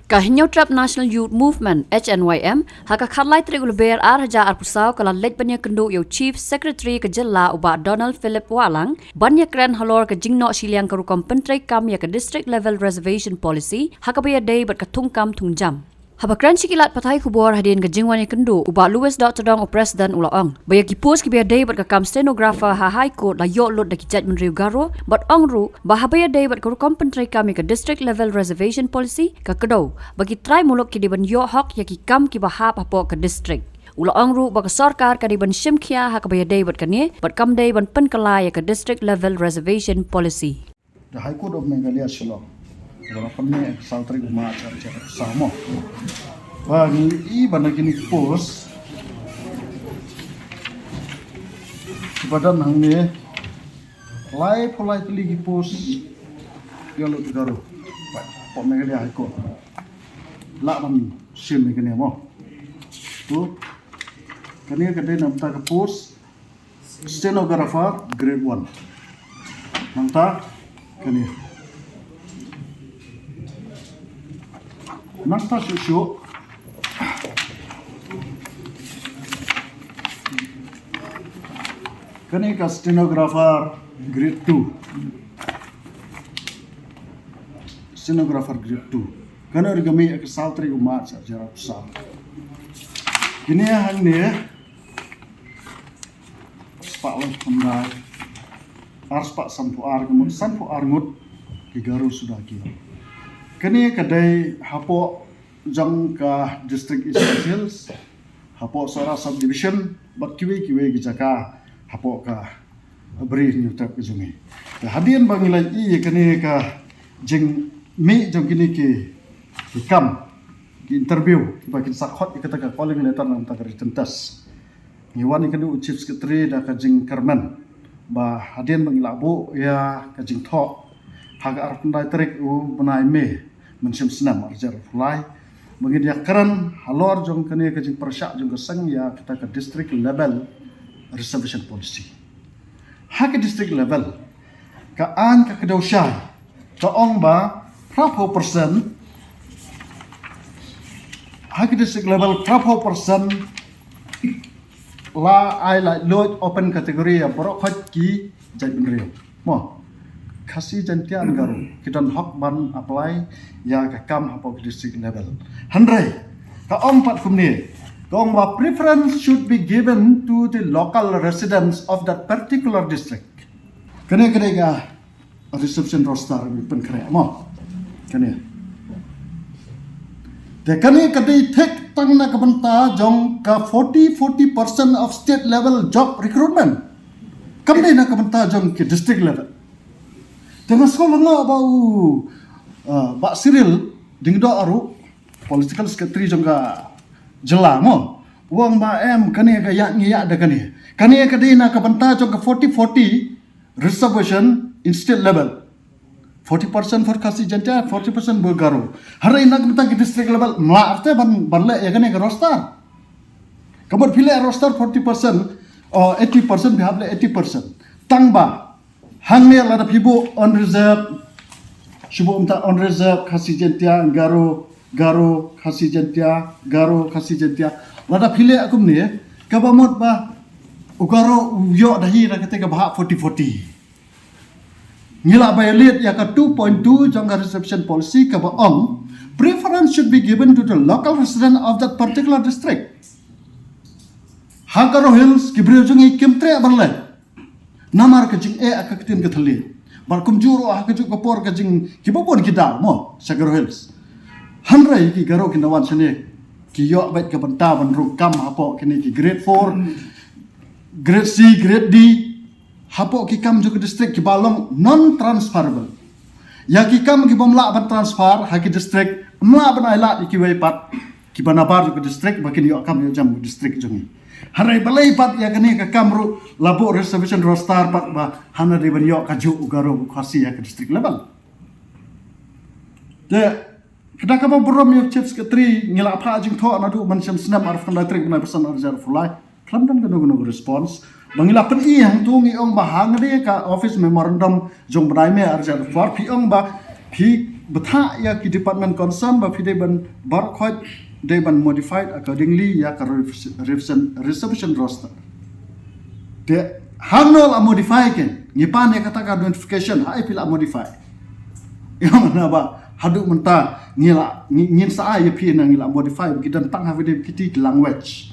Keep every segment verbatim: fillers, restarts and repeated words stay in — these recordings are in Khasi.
Ka Hynñiewtrep National Youth Movement, H N Y M, ha ka khatlai tarik u Lber ar hajar arphew saw ka la leit ban ïakynduh ïa u Chief Secretary ka jylla u Bah Donald Philip Wahlang, ban ïakren halor ka jingnoh shiliang ka rukom pyntreikam ïa ka District Level Reservation Policy, ha kaba ïadei bad ka thungkam thungjam. Haba kren sha ki lad pathai khubor hadien ka jingwan ïakynduh, u Bah Louis Dohtdong u President u la ong ba ïa ki post kiba ïadei bad ka kam stenographer ha High Court la ïoh lut da ki jaitbynriew Garo, bad ong ruh ba haba ïadei bad ka rukom pyntreikam ïa ka District Level Reservation Policy, ka kdew ba ki trai muluk ki dei ban ïoh hok ïa ki kam kiba hap hapoh ka district. U la ong ruh ba ka sorkar ka dei ban shim khia ha kaba ïadei bad kane, bad kam dei ban pynkylla ïa ka District Level Reservation Policy. The High Court of Meghalaya, Shillong. Ba la pynmih ha ka saw tarik u March, ar hajar arphew saw mo. Ba ngi i ba na kine ki post kiba don hangne, laiphew lai tylli ki post ïa lut Garo. Ba, hapoh Meghalaya High Court. Lah ban shim ïa kane mo. To, kane ka dei na bynta ka post stenographer grade one. Nangta kane. Nangta shuh shuh, kane ka stenographer grade two. Stenographer grade two. Kane ruh ka mih ha ka saw tarik u March, ar hajar arphew saw. Kine hangne, spah laiphew khyndai, ar spah sanphew ar, ka mut sanphew ar ngut ki Garo suda ki. Kane ka dei hapoh jong ka District East Khasi Hills, hapoh Sohra Subdivision, bad kiwei kiwei ki jaka hapoh ka Bri Hynñiewtrep ka jong ngi. Te hadien ba ngi la i ïa kane ka jingmih jong kine ki, ki kam, ki interview, kiba kin sa khot ïa kata ka calling letter na bynta ka written test. Ngi wan ïakynduh u Chief Secretary da ka jingkyrmen ba hadien ba ngi la buh ïa ka jingthoh ha ka arphew khyndai tarik u bnai May, mynshem snem ar hajar arphew lai, ba ngin ïakren halor jong kane ka jingpyrshah jong ka seng ïa kata ka District Level Reservation Policy. Ha ka district level, ka aiñ ka kdew shai ka ong ba phraphew percent, ha ka district level phraphew percent la ai laitluid open category ïa baroh khoit ki jaitbynriew. Mo, Khasi, Jaiñtia and Garo ki don hok ban apply ïa ka kam hapoh ka district level. Hynrei ka ong pat kumne, ka ong ba preference should be given to the local residents of that particular district. Kane, kane ka reservation roster ba pynkhreh mo. Kane. Te kane ka dei thik tang na ka bynta jong ka forty, forty percent of state level job recruitment. Kam dei na ka bynta jong ka district level. Te nga sngewlyngngoh ba u, uh, Bah Cyril Diengdoh ruh, political secretary jong ka jylla mo, u ong ba em, kane ka ïa ngi ïa da kane. Kane ka dei na ka bynta jong ka forty forty reservation in state level. Forty percent for Khasi Jaiñtia, forty percent for Garo. Hynrei na ka bynta ki district level, mla arte ban, ban leh ïa kane ka roster. Ka mut phi leh roster forty percent, o eighty percent, phi hap leh eighty percent. Tang ba hangne lada phi buh unreserved, shu buh mynta unreserved Khasi Jaiñtia, Garo, Garo, Khasi Jaiñtia, Garo, Khasi Jaiñtia. Lada phi leh kumne, kaba mut ba u Garo u ïoh da hi na kata kaba hap forty forty. Ngi la violate ïa ka two point two jong ka reservation policy kaba ong preference should be given to the local resident of that particular district. Ha Garo Hills ki briew jong ngi kim treh ban leh. Namar ka jingeh ha ka ktien ka thylliej. Bad kumjuh ruh ha kajuh ka por ka jing, kiba bun ki daw mo sha Garo Hills. Hynrei ki Garo kin da wan shane, ki ïoh beit ka bynta ban rung kam hapoh kine ki grade four, grade C, grade D, hapoh ki kam jong ka district kiba long non transferable. Ïa ki kam kibym lah ban transfer ha ki district, ym lah ban ailad ïa kiwei pat kiba nabar jong ka district ba kin ïoh kam ïoh jam ka district jong ngi. Hynrei balei pat ïa kane ka kam ruh la buh reservation roster pat ba hana dei ban ïoh kajuh u Garo u Khasi ha ka district level. Te ka da kaba burom ïa u Chief Secretary, ngi la phah jingthoh naduh mynshem snem arphew khyndai tarik bnai ba san ar hajar arphew lai. Khlem don kano kano ka response. Ba ngi la pyni hangto ngi ong ba hangne ka office memorandum jong bnai May ar hajar arphew ar phi ong ba Phi bthah ïa ki department concern ba phi dei ban baroh khoit dei ban modified accordingly ïa ka revision, revision, reservation roster. Te hangno la modify ken? Ngi pan ïa kata ka notification, ha ai phi la modify. Ïa mana ba haduh mynta ngi la, ngi, ngin sa ai ïa phi na ngi la modify, ki don tang ha video ki ti ki language.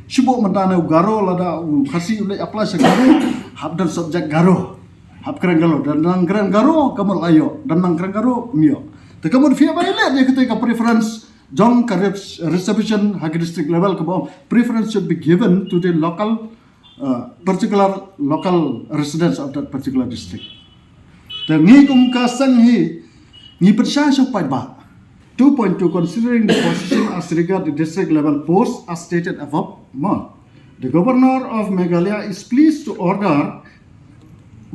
Shu bok mynta na u Garo lada u Khasi u leh apply sha Garo, hap don subject Garo. Hap kren Garo, don nang kren Garo, ka mut la ïoh, don nang kren Garo, ym ïoh. Te ka mut phi violate ïa kata ka preference jong ka res-, reservation ha ka district level kaba ong preference should be given to the local, uh, particular local residents of that particular district. Te ngi kum ka seng hi, ngi pynshai sha paidbah. Two point two, considering the position as regard the district level post as stated above, ma, the Governor of Meghalaya is pleased to order,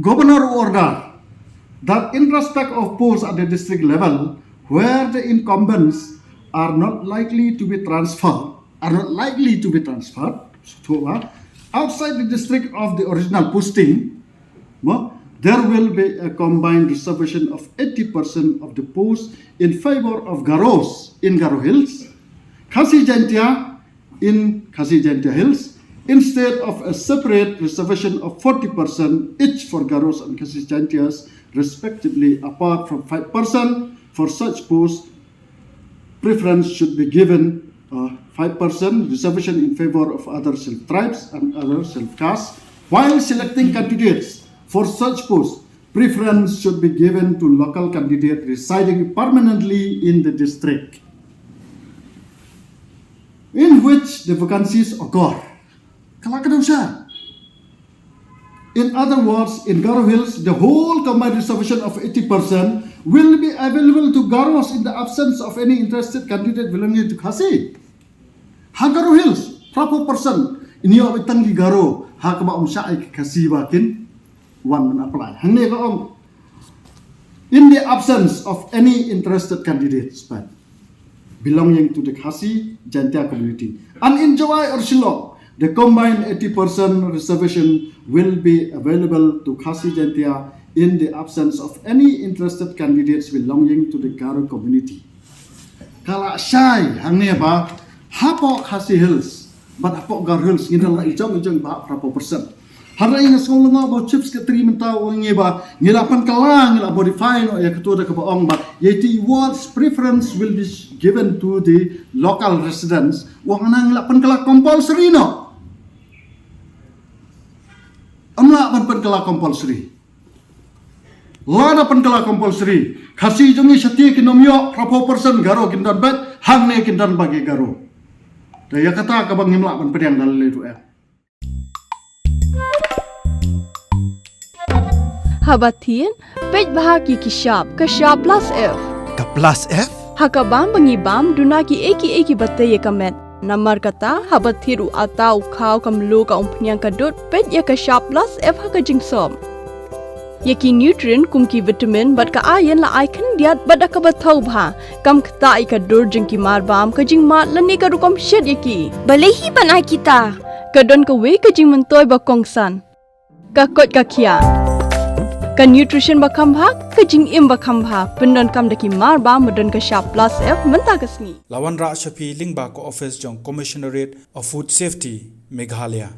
Governor order that in respect of posts at the district level where the incumbents are not likely to be transferred, are not likely to be transferred, so, uh, outside the district of the original posting, no, there will be a combined reservation of eighty percent of the post in favor of Garos in Garo Hills, Khasi Jaintia in Khasi Jaintia Hills, instead of a separate reservation of forty percent each for Garos and Khasi Jaintias respectively, apart from five percent for such posts. Preference should be given, uh, five percent reservation in favor of other self tribes and other self castes while selecting candidates for such posts. Preference should be given to local candidate residing permanently in the district in which the vacancies occur. Ka la ka dang sha. In other words, in Garo Hills, the whole combined reservation of eighty percent will be available to Garos in the absence of any interested candidate belonging to Khasi. Ha Garo Hills, phra phew percent, ini ïoh beit tang ki Garo, ha kaba ym shah ïa ki Khasi ba kin wan ban apply. Hangne ka ong, in the absence of any interested candidates, but belonging to the Khasi Jaintia community. And in Jowai or Shillong, the combined eighty percent reservation will be available to Khasi Jaintia in the absence of any interested candidates belonging to the Garo community. Ka la shai hangne ba hapoh Khasi Hills bad hapoh Garo Hills ngi don la ijong ijong ba phra phew percent. Hynrei nga sngew lyngngoh ba u Chief Secretary mynta u ong ïa ngi ba ngi la pynkylla, ngi la modify noh ïa kato da kaba ong ba ïa eighty awards preference will be given to the local residents. U ong nang ngi la pynkylla compulsory noh. Ym lah ban pynkylla compulsory. Lada pynkylla compulsory, Khasi jong ngi shatia kin ym ïoh phra phew percent, Garo kin don beit, hangne kin don beit ki Garo. Te ïa kata kaba ngim lah ban pdiang da lei ruh eh. Haba thied, peit bha ki ki shap, ka shap plus F. Ka plus F? Ha ka bam ba ngi bam, duna kiei kiei kiba tei ïa ka met. Namar kata, haba thied u atta, u khaw, ka mluh, ka umphniang, ka dud, peit ïa ka shap plus F ha ka jingsop. Ïa ki nutrient kum ki vitamin bad ka iron la ai khyndiat bad da kaba thaw bha. Kam ktah ïa ka dur jong ki marbam, ka jingmad lane ka rukom shet ïa ki. Balei hi ban ai kita? Ka don kawei ka jingmyntoi ba kongsan. Ka koit ka khiah. Ka nutrition ba kham bha, ka jingim ba kham bha. Pyndonkam da ki marbam ba don ka shap plus F mynta ka sngi. La wanrah sha phi lyngba ka office jong Commissionerate of Food Safety, Meghalaya.